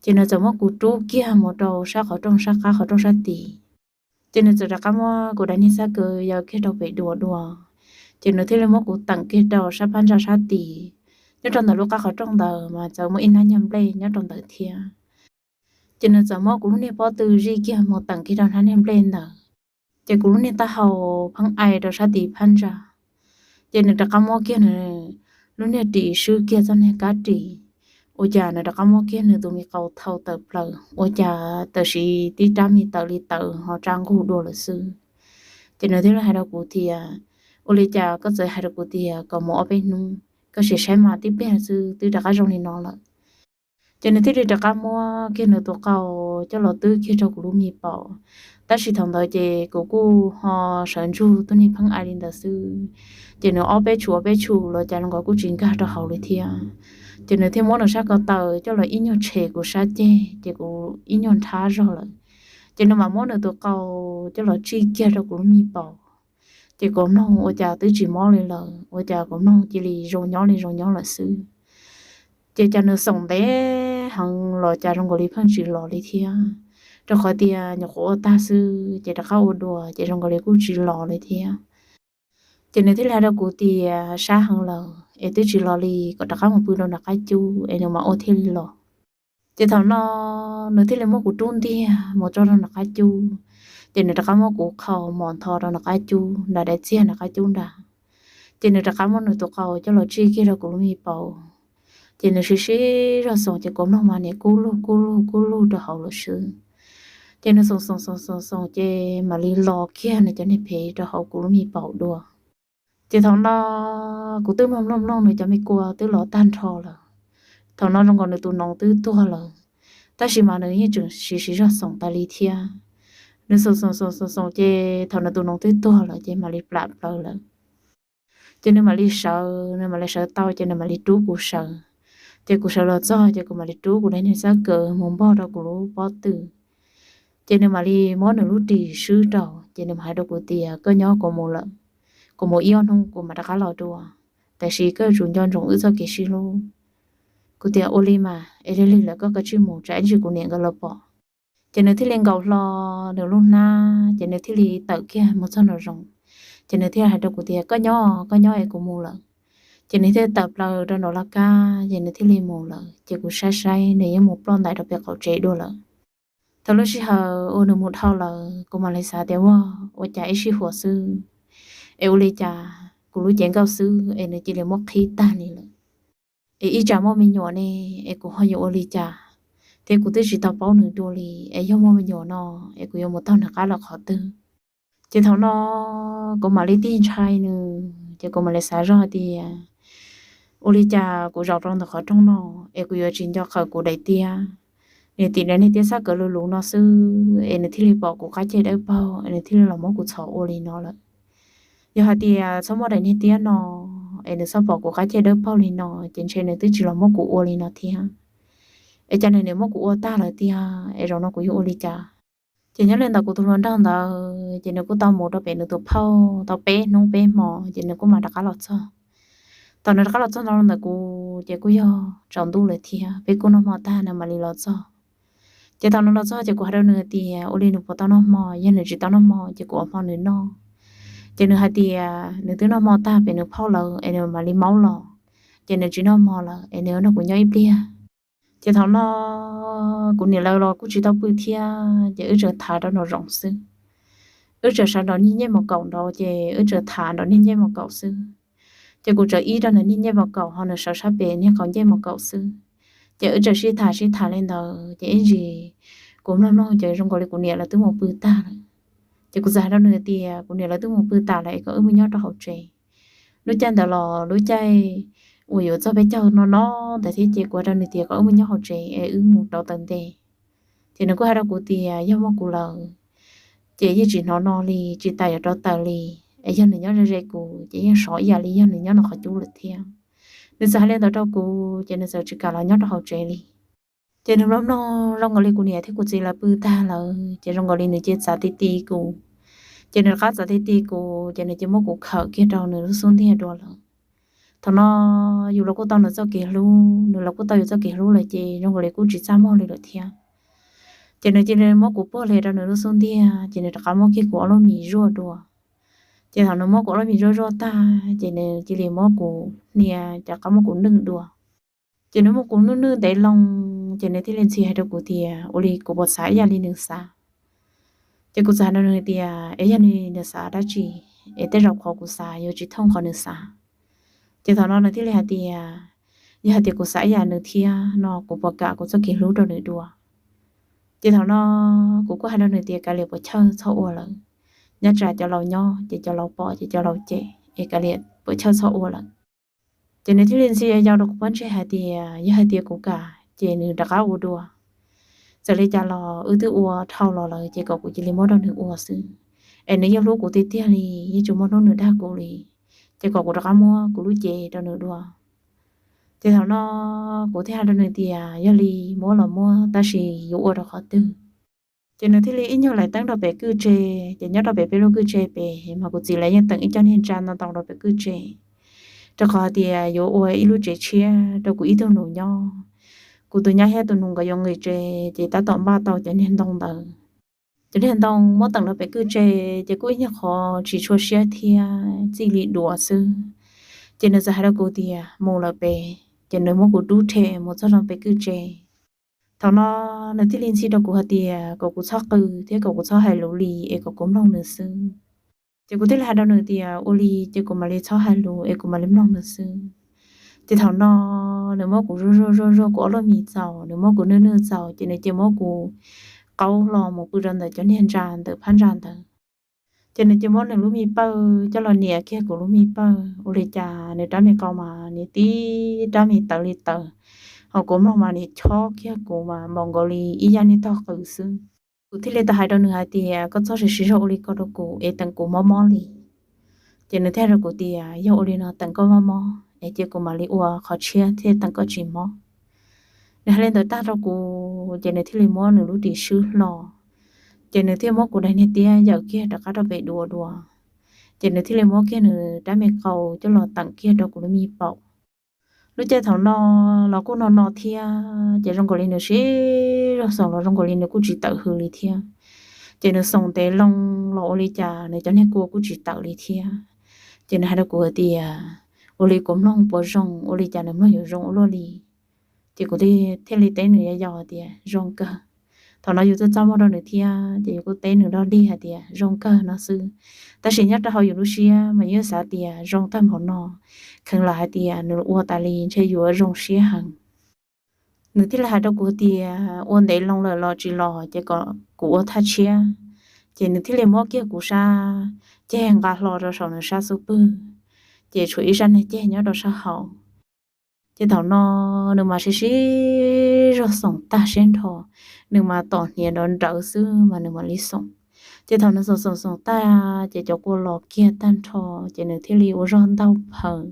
Ces nws txawm muab kuv rub kiag mus rau sab qhov rooj, sab qab qhov rooj sab tid. Ces nws txawm rov qab muab kuv daim niag xab kaws ya kiag rau pem duav dua. Ces nws thiaj li muab kuv teem kiag rau sab phab ntsa sab tid. Nyob rau ntawm lub qab qhov rooj ntawd mas txawm muaj ib hnab nyuag nplej nyob rau ntawd thiab. Ces nws txawm muab kuv lub niag pob tw zij kiag mus teem kiag rau hnab niag nplej ntawd. Ces kuv lub niag taub hau pheej ai rau sab tid phab ntsa. Ces nws rov qab muab kiag nws lub niag ris swb kiag txoj niag kab ris, ua cas nws rov qab muab kiag nws tus me qau thau tawm plaws, ua cas tam sim tib rab me tawv li tawv ho tsa nqug dua lawm xwb. Ces nws thiaj li hais rau kuv tias ua li cas koj txawm hais rau kuv tias kom mus ob peb hnub, koj sim saib mas tib pliag xwb twb rov qab zoo li no lawm. Ces nws thiaj li rov qab muab kiag nws tus qau coj los twb kiag rau kuv lub me paum. Tab sis thaum ntawd ces kuv kuj ho sawv ntsug tuab neeg pheej ai li ntawd xwb. Ces nws ob peb tshum ob peb tshum los cas zoo nkaus kuj tsis nkag rau hauv li thiab. Ces nws thiaj muab nws sab ko taw coj los ib nyuag tshem kuv sab ceg, ces kuv ib nyuag nrhab zog lawm. Ces nws mam muab nws tus qau coj los tsij kiag rau kuv lub me paum. Ces kuv mloog ua cas twb tsis mob li lawm, ua cas kuv mloog cia li zoo nyob li zoo nyob lawm xwb. Ces cas nws xoom ntev heev los cas zoo nkaus li pheej tsis los li thiab, rau qhov tias nyuam qhuav ua tag xwb ces rov qab ua dua ces zoo nkaus li kuj tsis los li thiab. Ces nws thiaj li hais rau kuv tias sab heev lawm es twb tsis los li, kom rov qab mus pw rau nram qab cub es nws mam ua thiaj li los. Ces thaum no nws thiaj li muab kuv rub ntiag mus tso rau nram qab cub, ces nws rov qab muab kuv qhau mos ntho rau nram qab cub nram daim txiag nram qab cub nrad. Ces nws rov qab muab nws tus qau coj los tsij kiag rau kuv lub me paum. Ces nws siv siv zog xoom ces kuv mloog mas niam kub lug kub lug kub lug rau hauv lawm xwb. Ces nws xoom xoom xoom xoom xoom ces mam li los kiag nws cov niag phem rau hauv kuv lub me paum dua. Ces thaum no kuv twb mloog mloog mloog nws cov me kua twb los tag nrho lawm. Thaum no zoo nkaus nws tus noov twb tuag lawm, tab sis mas nws yeej tseem siv siv zog xoom tas li thiab. Nws xoom xoom xoom xoom xoom ces thaum nws tus noov twb tuag lawm ces mam li plam plaws lawm. Ces nws mam li sawv, nws mam li sawv tau ces nws mam li rub kuv sawv. Ces kuv sawv los txog ces kuv mam li rub kuv daim niag xab kaws mus npog rau kuv lub pob tw. Ces nws mam li muab nws lub ris swb rau ces nws mam hais rau kuv tias koj nyob kuv mus lawm, kuv mus ib ob hnub kuv mam rov qab los dua, tiam sis koj yuav tsum nco ntsoov wb txoj kev sib hlub. Kuv tias ua li mas es lig lig lawm koj kav tsij mus tsam ib ntsis kuv niam nkawd los pom. Ces nws thiaj li nkaus hlo nws lub hnab ces nws thiaj li tawm kiag mus txog nraum zoov. Ces nws thiaj hais rau kuv tias koj nyob koj nyob es kuv mus lawm. Ces nws thiaj tawm plaws rau nraum laj kab ces nws thiaj li mus lawm ces kuv saib saib nws yeej mus ploj ntais rau pem qaum tsev dua lawm. Thaum lub sij hawm uas nws mus dhau lawm kuv mam li xav tias ua, ua cas ib sij huam xwb es ua li cas kuv lub cev nkauj xwb es nws cia li muab qhib tag li lawm. Es ib tsam muaj me nyuam ne es kuv ho yuav ua li cas, thiab kuv twb tsis tau paub nws dua li, es yog muaj me nyuam no es kuv yuav mus taug nws qab los qhov twg. Ces thaum no kuv mam li tig ntshai nws ces kuv mam li xav zog hais tias ua li cas kuv zaum rau ntawm qhov rooj no es kuv yuav tsis nco qhawv kuv daim tiab. Nws tim daim niag tiab xab kaws luv luv no xwb es nws thiaj li pom kuv qab ceg dawb paug es nws thiaj li los muab kuv txhom ua li no lawm. Yog hais tias txhob muaj daim niag tiab no es nws txhob pom kuv qab ceg dawb paug li no ces ntshe nws twb tsis los muab kuv ua li no thiab. Es cas nws niam muab kuv ua tag lawm tiag es zaum no kuv yuav ua li cas? Ces nyob li ntawd kuv tus hluas nraug ntawd ces nws kuj tau mus rau pem nws tus phauj tau peb hnub peb hmo ces nws kuj mam rov qab los txog. Thaum nws rov qab los txog no ntawm kuv ces kuj yog tsaus ntuj lawm thiab peb kuj noj hmo tag nws mam li los txog. Ces thaum nws los txog ces kuv hais rau nws hais tias ua li nws puas tau noj hmo, yog nws tsis tau noj hmo ces kuv ua hmo nws noj. Ces nws hais tias nws twb noj hmo tag pem nws phauj lawm es nws mam li maub los, ces nws tsis noj hmo lawm es nws nrog kuv nyob ib pliag. Ces thaum no kuv niam lawv los kuj tsis tau pw thiab ces wb tseem tham rau nraum zoov xwb. Wb tseem sawv nraum niag ncej mos kaum nraud ces wb tseem tham nraum niag ncej mos kaum xwb. Ces kuv tseem ib rau nws niag ncej mos kaum ho nws sawv sab pem niag qhov ncej mos kaum xwb. Ces wb tseem sib tham sib tham li ntawd ces ib ntsis kuv mloog mloog ces zoo nkaus li kuv niam lawv twb mus pw tag lawm. Ces kuv txawm hais rau nws tias kuv niam lawv twb mus pw tas lawm es kom wb mus nyob rau hauv tsev. Lub caij ntawd los lub caij uas yuav txog peb caug no no ntawd thiab ces kuv hais rau nws tias kom wb mus nyob hauv tsev es wb mus rauv taws nte. Ces nws kuj hais rau kuv tias yog muaj kuv lawm ces yeej tsis hnov no li, tsis tas yuav rauv taws li, es yog nws nyob ze ze kuv ces yeej sov ib yam li yog nws nyob nws qhov cub lawm thiab. Nws txawm hais li ntawd rau kuv ces nws txawm tsis kam los nyob rau hauv tsev li. Ces nws mloog mloog zoo nkaus li kuv niam thiab kuv txiv lawv pw tag lawm ces zoo nkaus li nws cia li txav ti ti kuv. Ces nws rov qab txav ti ti kuv ces nws cia li muab kuv khawm kiag rau nws lub xub ntiag dua lawm. Thaum no yus los kuj tau nws txoj kev hlub, nws los kuj tau yus txoj kev hlub lawm ces zoo nkaus li kuj tsis txaj muag li lawm thiab. Ces nws cia li muab kuv puag li rau nws lub xub ntiag ces nws rov qab muab kiag kuv ob lub mis zuaj dua. Ces thaum nws muab kuv ob lub mis zuaj zuaj tag ces nws cia li muab kuv hnia rov qab muab kuv nwj dua. Ces nws muab kuv nwj nwj ntev loo ces nws thiaj li ntxhi hais rau kuv tias ua li kuv puas xav ib yam li nws xav. Ces kuv txawm hais rau nws tias es yog li nws xav dab tsi es tej zaum qhov kuv xav yuav tsis thooj qhov nws xav. Ces thaum no nws thiaj li hais tias yog hais tias kuv xav ib yam nws thiab no kuv puas kam kuv txoj kev hlub rau nws dua. Ces thaum no kuv kuj hais rau nws tias kav liam puas chawj txhob ua lawm, nyob tsam cov laus nyob ces cov laus pom ces cov laus cem es kav liam puas chawj txhob ua lawm. Ces nws thiaj li ntxhi yau rau kuv pob ntseg hais tias yog hais tias kuv kam ces nws rov qab ua dua. Txawm li cas los wb twb ua dhau los lawm ces kom kuv cia li muab rau nws ua xwb, es nws yeej hlub kuv tiag tiag li, yeej tsis muaj hnub nws dag kuv li, ces kom kuv rov qab muab kuv lub cev rau nws dua. Ces thaum no kuv thiaj hais rau nws tias yog li muab los muab tab sis yuav ua rau qhov twg. Ces nws thiaj li ib nyuag laim teeb rau pem kwj tse, ces nyob rau pem peb lub kwj tse pem mas kuv txiv lawv yeej teem ib co niag ntsa ntau ntau rau pem kwj tse, rau qhov hais tias yuav ua ib lub tsev tshiab rau kuv ib tug nus nyob. Kuv tus nyab thiab tus nus nkawd yuav nqis tsev ces tab tom npaj tau cov niag ntoo ntawd. Cov niag ntoo muab teem rau pem kwj tse ces kuj ib nyuag qhov tsis tshua siab thiab txij li duav xwb. Ces nws txawm hais rau kuv tias mus lawm pem, ces nws muab kuv rub rhe mus txog rau pem kwj tse. Thaum no nws thiaj li ntxhi rau kuv hais tias kom kuv txhob qw thiab kom kuv txhob hais lus li es kom kuv mloog nws xwb. Ces kuv thiaj li hais rau nws tias ua li ces kuv mam li txhob hais lus es kuv mam li mloog nws xwb. Ces thaum no nws muab kuv zuaj zuaj zuaj zuaj kuv ob lub mis txaus, nws muab kuv nwj nwj txaus, ces nws cia muab kuv qaub hlo mus pw rau ntawm cov niag ntsa ntawm phab ntsa ntawd. Ces nws cia muab nws lub me pawg coj los nias kiag kuv lub me pawg, ua li cas nws rab me qau mas nias tib rab me tawv li tawv, ho kuv mloog mas nias chob kiag kuv mas npaum nkaus li ib yam niag tog qws xwb. Kuv thiaj li tau hais rau nws hais tias koj txhob siv siv zog ua li ko rau kuv es teem kuv mob mob li. Ces nws thiaj hais rau kuv tias yog ua li no teem koj mob mob es cia kuv mam li ua qhov tshiab thiaj teem koj tsis mob. Nws hais li ntawd tag rau kuv ces nws thiaj li muab nws lub ris swb hlo, ces nws thiaj muab kuv daim niag tiab yawm kiag rov qab rau pem duav dua, ces nws thiaj li muab kiag nws rab me qau coj los teem kiag rau kuv lub me paum. Lub caij thaum no los kuj no no thiab, ces zoo nkaus li nws siv zog xoom los zoo nkaus li nws kuj tsis tawm hws li thiab. Ces nws xoom ntev loo los ua li cas nws cov niag kua kuj tsis tawm li thiab. Ces nws hais rau kuv hais tias ua li kuv mloog puas zoo, ua li cas nws mloog yuav zoo ua luaj li. Ces kuv thiaj li teb nws yau yau hais tias zoo kawg. Thaum no yus twb txaj muag rau nws thiab ces yus kuj teb nws dog dig hais tias zoo kawg no xwb. Tab sis nyob rau hauv yus lub siab mas yus xav tias zoo tag npaum no, kheev lam hais tias nws ua tas li ntshe yuav zoo siab heev. Nws thiaj li hais rau kuv tias ua ntev loo lawm los tsis los ces kom kuv ua thaj tshiab. Ces nws thiaj li muab kiag kuv sab ceg nqa hlo rau saum nws sab xub pwg, ces tshuav ib sab niag ceg nyob rau sab hauv. Ces thaum no nws mas siv siv zog xoom tag siab nrho, nws mas tom hniav nrov nrawv xwb mas nws mam li xoom. Ces thaum nws xoom xoom xoom tag ces cov kua los kiag tag nrho, ces nws thiaj li ua zog ntaug phaws.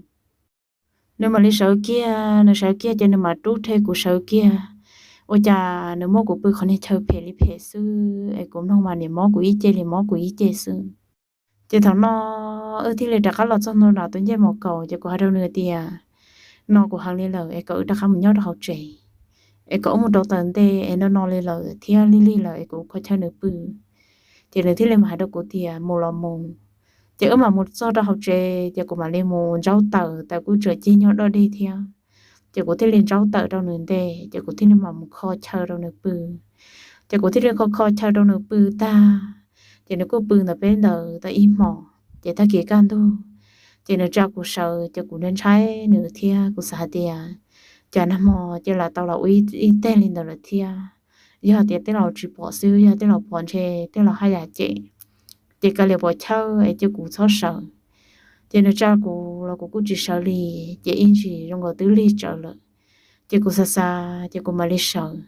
Nws mam li sawv kiag, nws sawv kiag ces nws mam rub rhe kuv sawv kiag. Ua cas nws muab kuv pw qhov niag chaw phem li phem xwb es kuv mloog mas niam mob kuv ib ce li mob kuv ib ce xwb. Ces thaum no wb thiaj li rov qab los txog ntua nram tus ncej mos kaum ces kuv hais rau nws tias no kuv heev li lawm es kom wb rov qab mus nyob rau hauv tsev, es kom wb mus rau taws ntej es no no li lawm thiab lig lig lawm es kuv kho chaw nws pw. Ces nws thiaj li mam hais rau kuv tias mus los mus. Ces wb mam mus txog rau hauv tsev ces kuv mam li mus ntsaub taws, taws kuj tseem cig nyob doj dig thiab. Ces kuv thiaj li ntsaub taws rau nws ntej ces kuv thiaj li mam mus kho chaw rau nws pw. Ces kuv thiaj li kho kho chaw rau nws pw tag, ces nws kuj pw ntawm peb ntawd tau ib hmos. Ces tag kis kaj ntug ces nws tsa kuv sawv ces kuv ntshai ntshai nws thiab kuv xav hais tias cas nag hmo ces lam tau los ua ib teg li ntawd lawm thiab. Yog tias tej laus tsis pom xwb, yog tej laus pom ntshe tej laus haj yam cem. Ces kav liam pom chawj es cia kuv txhob sawv. Ces nws tsa kuv los kuv kuj tsis sawv li, ces ib ntsis zoo nkaus twb lig tsawv lawm. Ces kuv xav xav ces kuv mam li sawv.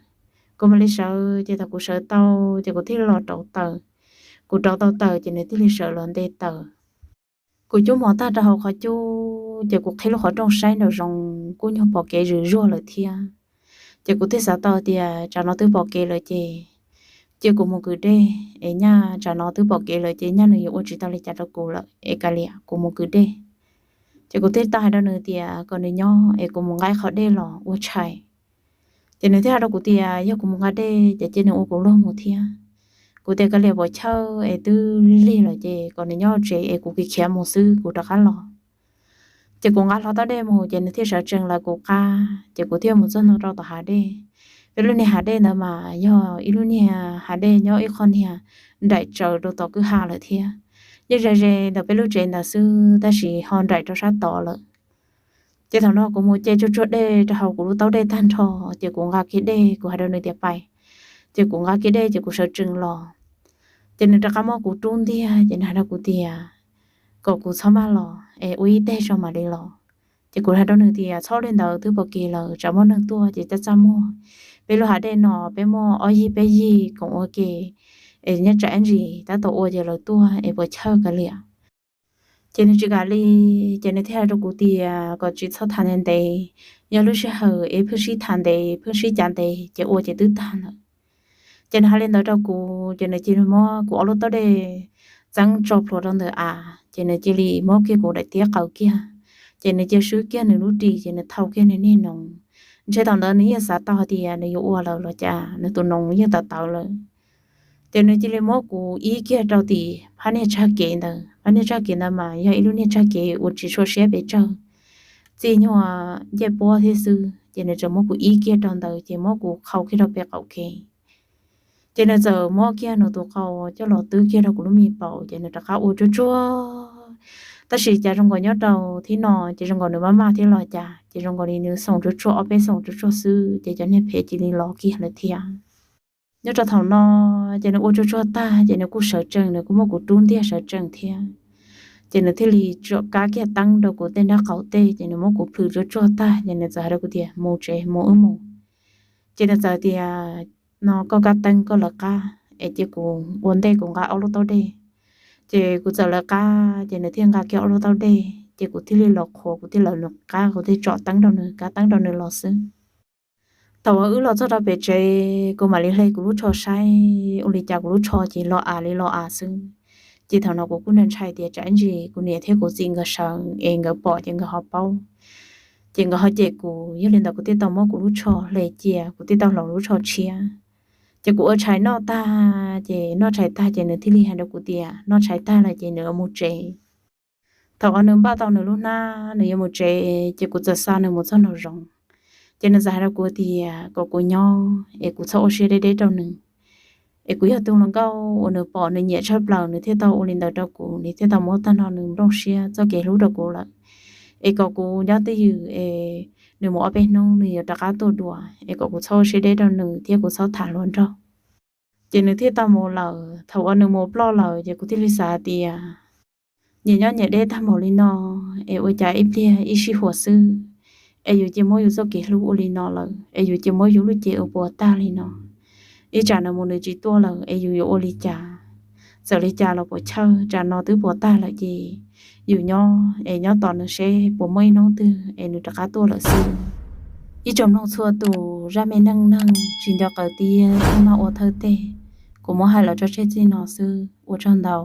Kuv mam li sawv ces thaum kuv sawv tau ces kuv thiaj li los rauv taws. Kuv rauv tau taws ces nws thiaj li sawv los nte taws. Kuv cub mov tag rau hauv qhov cub ces kuv qhib lub qhov rooj saib nraum zoov kuj nyuag pom kev zwm zuag lawm thiab. Ces kuv thiaj xav tau tias tsam no twb pom kev lawm ces cia kuv mus kwv dej es nyaj, tsam no twb pom kev lawm ces nyaj nws yuav ua tsis tau li cas rau kuv lawm es kav liam kuv mus kwv dej. Ces kuv thiaj tau hais rau nws tias kom nws nyob es kuv mus nqa qhov dej los ua tshais. Ces nws thiaj hais rau kuv tias yog kuv mus nqa dej ces cia nws ua kuv luag mus thiab. Kuv tias kav liam pom chawj es twb lig lawm ces kom nws nyob tsev es kuv khiav khiav mus xwb kuv rov qab los. Ces kuv nqa hlo tau dej mus ces nws thiaj sawv tsees lawv kuv qab ces kuv thiaj mus txog ntua rau tom hav dej. Peb lub niag hav dej ntawd mas yog ib lub niag hav dej nyob ib qho niag nraim tsaws rau tom kwj ha lawm thiab. Yeej ze ze ntawm peb lub tsev ntawd xwb tab sis ho nraim rau sab tod lawm. Ces thaum no kuv mus ce tsuag tsuag dej rau hauv kuv lub taub dej tag nrho, ces kuv nqa kiag dej kuv hais rau nws tias pais. Ces kuv nqa kiag dej ces kuv sawv tsees los. Ces nws rov qab muab kuv rub ntiag ces nws hais rau kuv tias kom kuv txhob maj los es ua ib teg tso mam li los. Ces kuv hais rau nws tias txhob li ntawd, twb pom kev lawm, tsam muaj neeg tuaj ces txaj txaj muag. Peb lub hav dej no peb muaj ob yig peb yig koom ua ke, es nyob tsam ib ntsis tab tom ua ces lawv tuaj es puas chawj kav liam. Ces nws tsis kam li, ces nws thiaj hais rau kuv tias kom tsis txhob tham ntev ntev, yog lub sij hawm es pheej sib tham ntev pheej sib cav ntev ces ua ces twb tag lawm. Ces nws hais li ntawd rau kuv ces nws cia li muab kuv ob lub taub dej txeeb tso plhuav rau ntawm av, ces nws cia li muab kiag kuv daim tiab qaws kiag, ces nws cia swb kiag nws lub ris ces nws thau kiag nws niag noov. Ntshe thaum ntawd nws yeej xav tau hais tias nws yuav ua lawm los cas nws tus noov yeej tawv tawv lawm. Ces nws cia li muab kuv ib kiag rau tim phab niag tsag kev ntawd, phab niag tsag kev ntawd mas yog ib lub niag tsag kev uas tsis tshua siab pes tsawg, txij nyuag ncej puab thiab xwb, ces nws txawm muab kuv ib kiag rau ntawd ces muab kuv qhau kiag rau pem qaum kev. Ces nws txawm muab kiag nws tus qau coj los twb kiag rau kuv lub me paum ces nws rov qab ua tsuag tsuag. Tab sis cas zoo nkaus nyob rau thib no ces zoo nkaus nws maj maj thiab los cas ces zoo nkaus li nws xoom tsuag tsuag ob peb xoom tsuag tsuag xwb ces cov niag phem cia li los kiag lawm thiab. Nyob rau thaum no ces nws ua tsuag tsuag tag ces nws kuj sawv tsees, nws kuj muab kuv rub ntiag sawv tsees thiab. Ces nws thiaj li tsuam kab kiag teeb rau kuv tej nrab qaum tej ces nws muab kuv plhws tsuag tsuag tag ces nws txawm hais rau kuv tias mus tsev mus wb mus. Ces nws txawm tias no koj kab teeb koj lawv qab es cia kuv ua ntej kuv nqa ob lub taub dej. Ces kuv txawm lawv qab ces nws thiaj nqa kiag ob lub taub dej ces kuv thiaj li los qhuas kuv thiaj lawv nws qab, kuv thiaj tsom teeb rau nws, kab teeb rau nws los xwb. Thaum uas wb los txog rau pem tsev kuv mam li hle kuv lub tsho saib ua li cas kuv lub tsho ces los av li los av xwb. Ces thaum no kuv kuj ntshai ntshai tias tsam ib ntsis kuv niam thiab kuv txiv nkawd sawv es nkawd pom ces nkawd ho paub, ces nkawd ho cem kuv. Yog li ntawd kuv thiaj tau muab kuv lub tsho hle cia, kuv thiaj tau hloov lub tsho tshiab. Ces kuv ua tshais noj tag, ces noj tshais tag ces nws thiaj li hais rau kuv tias noj tshais tag lawm ces nws yuav mus tsev. Thaum uas nws npaj tau nws lub hnab nws yuav mus tsev ces kuv txawm xa nws mus txog nraum zoov. Ces nws txawm hais rau kuv tias kom kuv nyob es kuv txhob ua siab deb deb rau nws, es kuv yog tus hluas nkauj uas nws pom nws nyiam tshaj plaws, nws thiaj tau ua li ntawd rau kuv, nws thiaj tau muab tag nrho nws nplooj siab txoj kev hlub rau kuv lawm. Es kom kuv nyob twj ywm es nws mus ob peb hnub nws yuav rov qab tuaj dua, es kom kuv txhob ua siab deb rau nws thiab kuv txhob tham hluas nraug. Ces nws thiaj tau mus lawm. Thaum uas nws mus ploj lawm ces kuv thiaj li xav tias nyias nyob nyias deb tag npaum li no, es ua cas ib pliag ib sij huam xwb es yus cia muab yus txoj kev hlub ua li no lawm, es yus cia muab yus lub cev ua puas tag li no. Ib tsam nws mus nws tsis tuaj lawm es yus yuav ua li cas? Txawm li cas los puas chawj, tsam no twb puas tag lawm ces yus nyob es nyob tos nws seb puas muaj ib hnub twg es nws rov qab tuaj lawm xwb. Ib tsoom mloog txhua tus, zaj me neej neeg tsis nco qaws tiab, thaj no ua thawj teg, kuv muab hais los tso tseg txij no xwb, ua tsaug ntau.